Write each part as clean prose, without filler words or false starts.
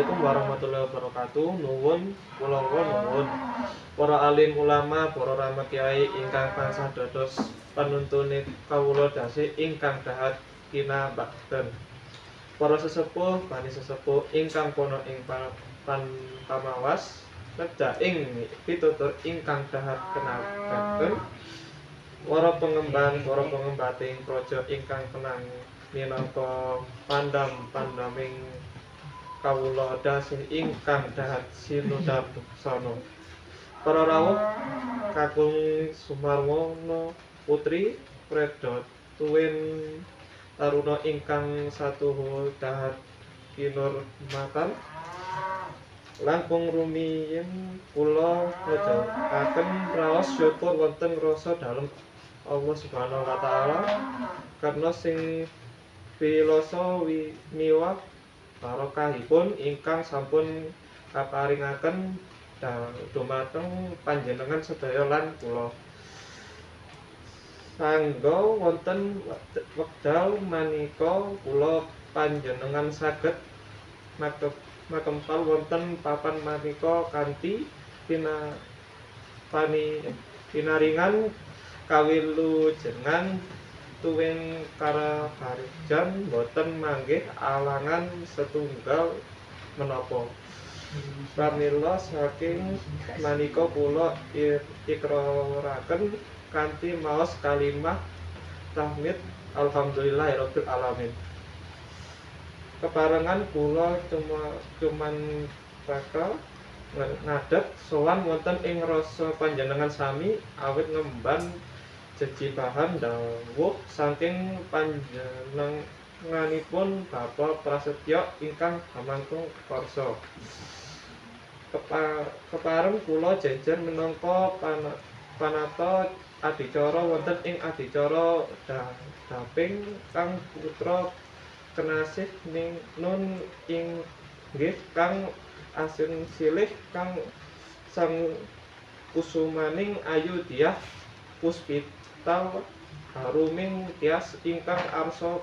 Assalamualaikum warahmatullahi wabarakatuh. Nuwun kula nuwun. Para alim ulama, para rama kiai ingkang tansah dados panuntune kawula dasih ingkang dahat kinabakten. Para sesepuh, bani sesepuh ingkang pono ing pamawas nedha ing pitutur ingkang dahat kinabakten. Para pengemban, para pengembating praja ingkang kenang minangka pandam-pandaming kawula dasih ingkang dahat sinudaksana. Para rawuh kakung Sumarwono putri Preda tuwin taruna ingkang satuhu dahat kinurmatan. Langkung rumiyin kula ngejokaken raos syukur wonten rasa dalem Allah Subhanahu wa taala karena sing pilasa miwah barokahipun ingkang sampun kaparingaken dumateng panjenengan sedaya lan kula. Sangga wonten wekdal manika kula panjenengan saged makempal wonten papan manika kanthi pinaringan kawilujengan tuwin karaharjan boten manggih alangan setunggal menapa. Pramila saking manika kula ikraraken kanthi maos kalimah tahmid alhamdulillahirabbil alamin. Keparengan kula cuman bakal ngadeg sowan wonten ing rasa panjenengan sami awit ngemban jejibahan dawuh saking panjenenganipun Bapak Prasetyo ingkang hamangkung karsa. Kepareng kula jejer minangka panata adicara wonten ing adicara daping kang putra kenasih nun inggih kang asin silih kang sang kusumaning ayu dyah puspita haruming tyas ingkang arsa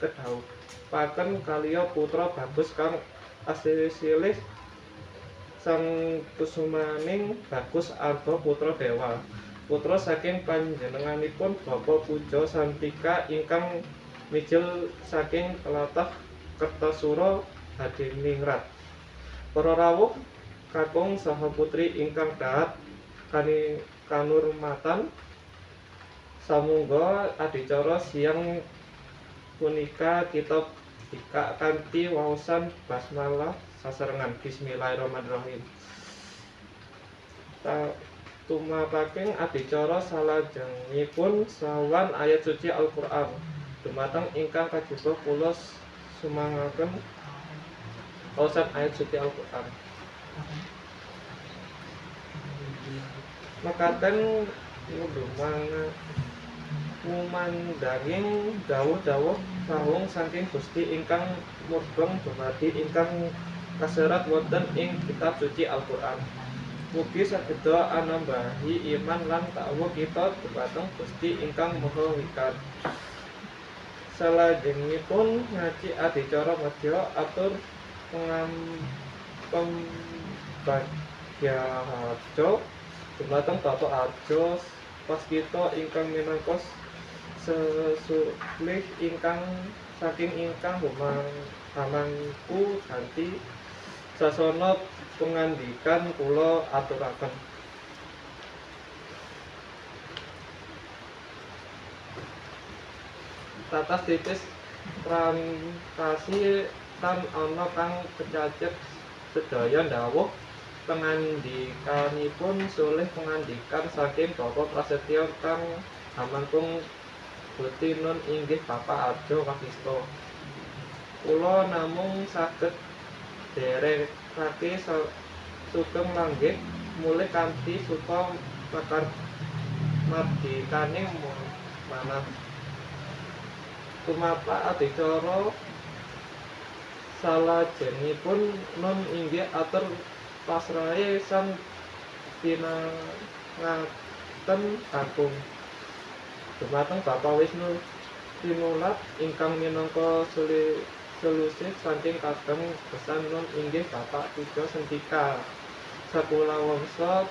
kedhawuhaken kaliya putra bagus kang asilih sang kusumaning bagus arga putra dewa putra saking panjenenganipun Bapak Puja Santika ingkang mijil saking tlatah Kertasura Hadiningrat. Para rawuh kakung saha putri ingkang dahat kanurmatan, samungga adicara siang punika kita bikak kanthi waosan basmalah sasarengan bismillahirrahmanirrahim. Tumapaking adicara salajengipun sawan ayat suci Al-Qur'an dumateng ingkang kajaba kula sumanggakaken waosan ayat suci Al-Qur'an. Mekaten ngumandhanging dawuh-dawuh sahung saking Gusti ingkang murbeng dumadi ingkang kaserat wonten ing kitab suci Al-Qur'an. Mugi sageda anambahi iman lan takwa kita dumateng Gusti ingkang Maha Wikan. Salajengipun ngaji adicara madya atur pembagyaharja dumateng Bapak Harjo Waskita ingkang minangka sesulih ingkang saking ingkang hamangku ganti sasana pengandikan kula aturaken. Tatas titis prangkasi tan ana kang kecacet sedaya dhawuh pengandikanipun sulih pengandikan saking Bapak Prasetyo kang hamangkung Gusti nun inggih Bapak Arjo Waskita. Kula namung saged nderekake sugeng langgih mulih kanthi suka mardikaning manah. Tumapak adicara salajengipun nun inggih atur pasrahe sang pinanganten kakung dumateng Bapak Wisnu Tinulat ingkang minangka Eksklusif saking kadang besan Nun inggih Bapak Tejo Sentika sakulawangsa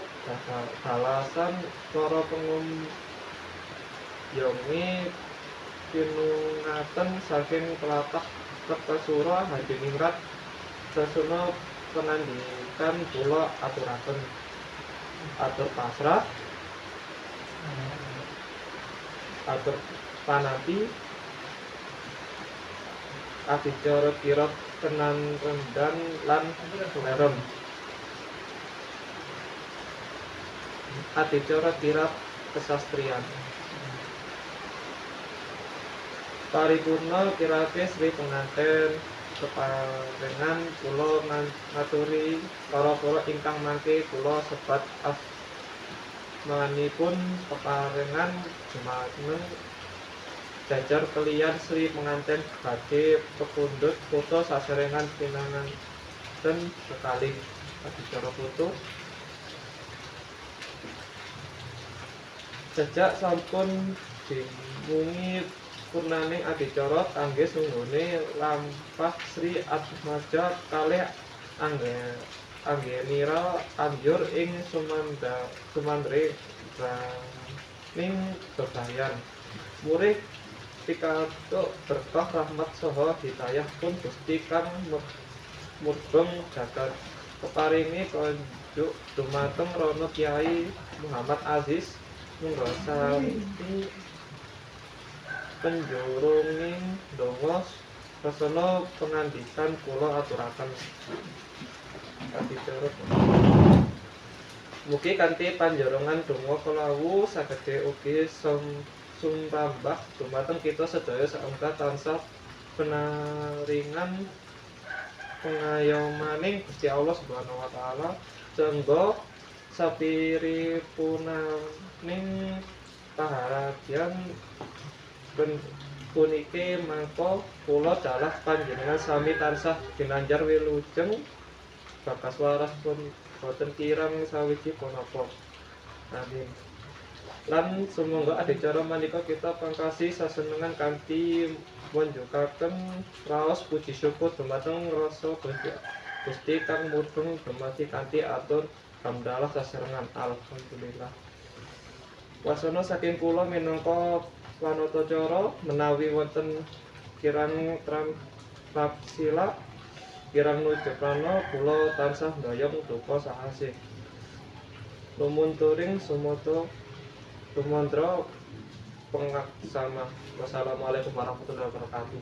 dalasan para pengumyonge pinungaten saking tlatah Kertasura Hadiningrat sasuna pengandikan kula aturaken atur pasrah atur panampi adicara kirab kenanrendan lan lerem adicara kirab kesastrian paripurna kirabe Sri Penganten keparengan kula ngaturi para-para ingkang mangke kula sebat asmanipun peparengan jumeneng jajar keliyan Sri Penganten badhe pepundhut foto sasarengan pinanganten kekalih adicara foto jejak sampun dimungi purnaning adicara kangge sunggone lampah Sri Atmaja kalih anggenira anjur ing sumandhraning bebayan murih pikantuk berkah rahmat saha hidayah pun Gusti kang murbeng jagat keparingi konjuk dumateng Rono Kyai Muhammad Aziz munggo sami penjurunging donga sasana pengandikan kula aturaken adicara mugi kanthi panjorongan donga kalawu sagede ugi sumrambah dumateng kita sedaya saengga tansah penaringan pengayomaning Gusti Allah Subhanahu wa taala saengga sapiripunaning paharagyan puniki mangka kula dalah panjenengan sami tansah ginanjar wilujeng bagas waras pun boten kirang sawiji punapa. Amin. Lan sumangga adicara manika kita pangkasi sasenengan kanthi munjukaken raos puji syukur dumateng rasa Gusti kang murbeng dumadi kanthi atur hamdalah sasarengan. Alhamdulillah. Wasana saking kula minangka panatacara menawi wonten kirang trapsila kirang nujuprana kula tansah ndayong duka saha asih. Lumunturing sumata tumandra pangaksama. Wassalamualaikum warahmatullahi wabarakatuh.